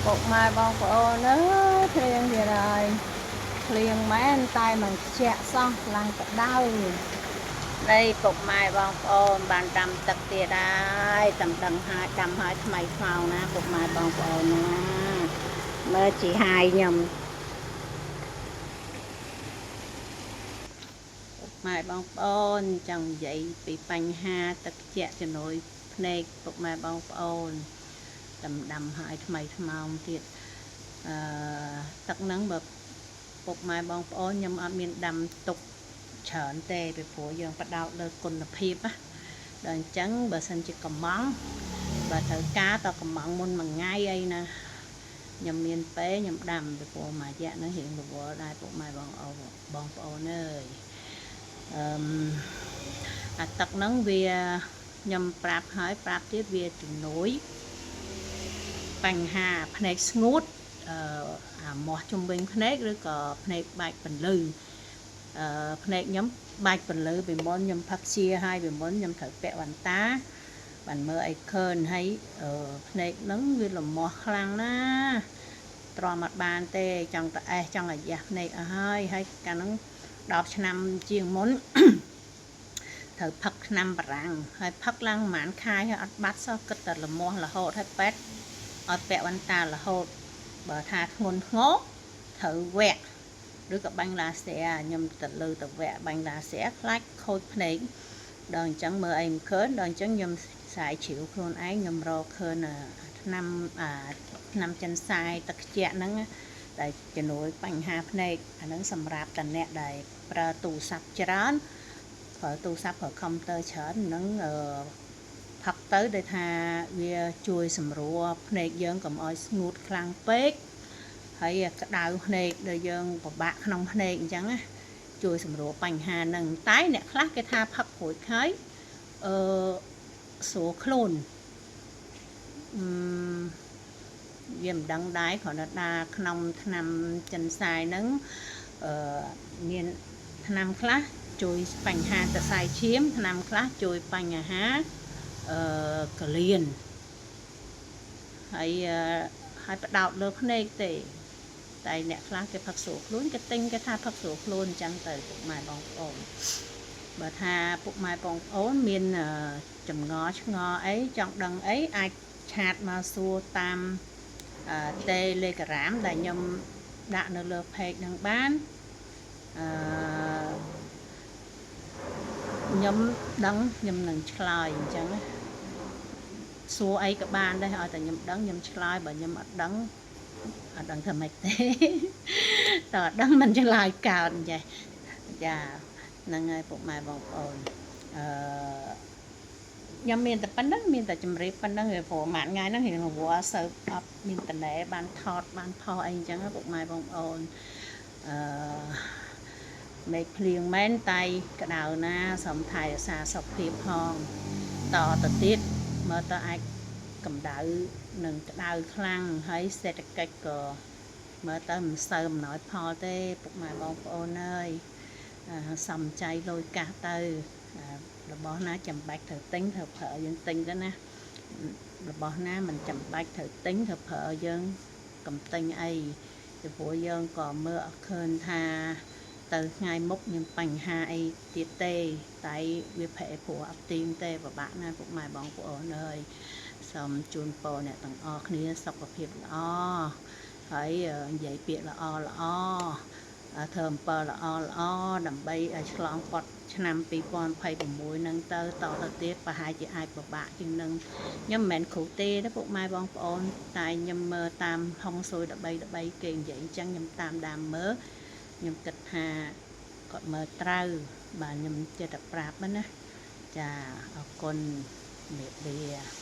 ពុកម៉ែបងប្អូនអើយភ្លៀងទៀតហើយភ្លៀងមែនតែមិនខ្ជាក់សោះឡើងក្តៅនេះពុកម៉ែបងប្អូនបានដាំទឹកទៀតហើយតំដឹងហើយដាំហើយថ្មីថ្មោងណាពុកម៉ែបងប្អូនណាមើលជីហាយខ្ញុំពុកម៉ែបងប្អូនចង់និយាយពីបញ្ហាទឹកខ្ជាក់ជំនួយភ្នែកពុកម៉ែបងប្អូនតំដាំហើយថ្មីថ្មោងទៀតអឺទឹកហ្នឹងបើពុកម៉ែបងប្អូនខ្ញុំអត់មានដាំទុកច្រើនទេពីព្រោះយើងបដោតលើគុណភាពណាដល់អញ្ចឹងបើសិនជាកំងបើត្រូវការតកំងមុនមួយថ្ងៃអីណាខ្ញុំមានពេលខ្ញុំដាំពីព្រោះមួយរយៈហ្នឹងរៀងរវល់ដែរពុកម៉ែបងប្អូនអើយអឺអាទឹកហ្នឹងវាខ្ញុំប្រាប់ហើយប្រាប់ទៀតវាជំនួយបញ្ហាភ្នែកស្ងួតអាមាស់ជំវិញភ្នែកឬក៏ភ្នែកបែកពន្លឺភ្នែកខ្ញុំបែកពន្លឺពីមុនខ្ញុំផឹកជាហើយពីមុនខ្ញុំត្រូវពាក់វ៉ាន់តាបានមើលអីឃើញហើយភ្នែកហ្នឹងវាលមាស់ខ្លាំងណាស់ទ្រាំអត់បានទេចង់តអេះចង់អាយ៉ាស់ភ្នែកអស់ហើយហើយកាលហ្នឹង10ឆ្នាំជាងមុនត្រូវផឹកថ្នាំបារាំងហើយផឹកឡើងប្រហែលខែហើយអត់បាត់សោះគិតតែលមាស់រហូតហើយពេទ្យឲ្យពាក់វ៉ាន់តារហូតបើថាធ្ងន់ធ្ងរត្រូវវគ្គឬក៏បាញ់ឡាស៊ែខ្ញុំទៅលើទៅវគ្គបាញ់ឡាស៊ែខ្លាចខូចភ្នែកដល់អញ្ចឹងមើលអីមិនឃើញដល់អញ្ចឹងខ្ញុំស្រាយជ្រាវខ្លួនឯងខ្ញុំរកឃើញថ្នាំថ្នាំចិនសាយទឹកខ្ជាក់ហ្នឹងដែលជំនួយបញ្ហាភ្នែកអាហ្នឹងសម្រាប់តអ្នកដែលប្រើទូរស័ព្ទច្រើនប្រើទូរស័ព្ទប្រើកុំព្យូទ័រច្រើនហ្នឹងផឹកទៅដោយថាវាជួយសម្រួលភ្នែកយើងកុំឲ្យស្ងួតខ្លាំងពេកហើយក្តៅភ្នែកដែលយើងពិបាកក្នុងភ្នែកអញ្ចឹងណាជួយសម្រួលបញ្ហាហ្នឹងតែអ្នកខ្លះគេថាផឹករួចហើយអឺស្រួលខ្លួនអឺវាមិនដឹងដែរគ្រាន់តែថាក្នុងថ្នាំចិនសាយហ្នឹងអឺមានថ្នាំខ្លះជួយបញ្ហាសរសៃឈាមថ្នាំខ្លះជួយបញ្ហាកលៀនហើយហើយបដោតលើភ្នែកទេតែអ្នកខ្លះគេផឹកស្រួលខ្លួនគេទិញគេថាផឹកស្រួលខ្លួនអញ្ចឹងទៅពុកម៉ែបងប្អូនបើថាពុកម៉ែបងប្អូនមានចម្ងល់ឆ្ងល់អីចង់ដឹងអីអាចឆាតមកសួរតាម Telegram ដែលខ្ញុំដាក់នៅលើ page ហ្នឹងបានអឺខ្ញុំដឹងខ្ញុំនឹងឆ្លើយអញ្ចឹងណាសួរអីក៏បានដែរឲ្យតែខ្ញុំដឹងខ្ញុំឆ្លើយបើខ្ញុំអត់ដឹងអត់ដឹងធ្វើម៉េចទេតើអត់ដឹងមិនឆ្លើយកើតអញ្ចេះចាហ្នឹងហើយពុកម៉ែបងប្អូនអឺខ្ញុំមានតែប៉ុណ្្នឹងមានតែជម្រាបប៉ុណ្្នឹងព្រោះមួយថ្ងៃហ្នឹងរៀងរវល់សូវអត់មានតណែបានថតបានផុសអីអញ្ចឹងពុកម៉ែបងប្អូនអឺមេឃភ្លៀងមែនតែក្តៅណាសូមថែរក្សាសុខភាពផងតទៅទៀតមើលទៅអាចកម្ដៅនឹងក្តៅខ្លាំងហើយសេដ្ឋកិច្ចក៏មើលទៅមិនសូវអំណោយផលទេពុកម៉ែបងប្អូនអើយសំចៃលុយកាសទៅរបស់ណាចាំបាច់ត្រូវទិញត្រូវប្រើយើងទិញទៅណារបស់ណាមិនចាំបាច់ត្រូវទិញត្រូវប្រើយើងកុំទិញអីពីព្រោះយើងក៏មើលអត់ឃើញថាទៅថ្ងៃមុខមានបញ្ហាអីទៀតទេតែវាប្រែព្រោះអត់ទៀងទេពិបាកណាស់ពុកម៉ែបងប្អូនអើយសូមជូនពរអ្នកទាំងអស់គ្នាសុខភាពល្អហើយនិយាយពាក្យល្អល្អធ្វើអំពើល្អល្អដើម្បីឲ្យឆ្លងផុតឆ្នាំ2026ហ្នឹងទៅតទៅទៀតប្រហែលជាអាចពិបាកជាងនឹងខ្ញុំមិនមែនគ្រូទេណាពុកម៉ែបងប្អូនតែខ្ញុំមើលតាមហុងស៊ុយ13គេនិយាយអញ្ចឹងខ្ញុំតាមដានមើលខ្ញុំគិតថាគាត់មើលត្រូវបាទខ្ញុំចេះតែប្រាប់ណាចាអរគុណជំរាបលា។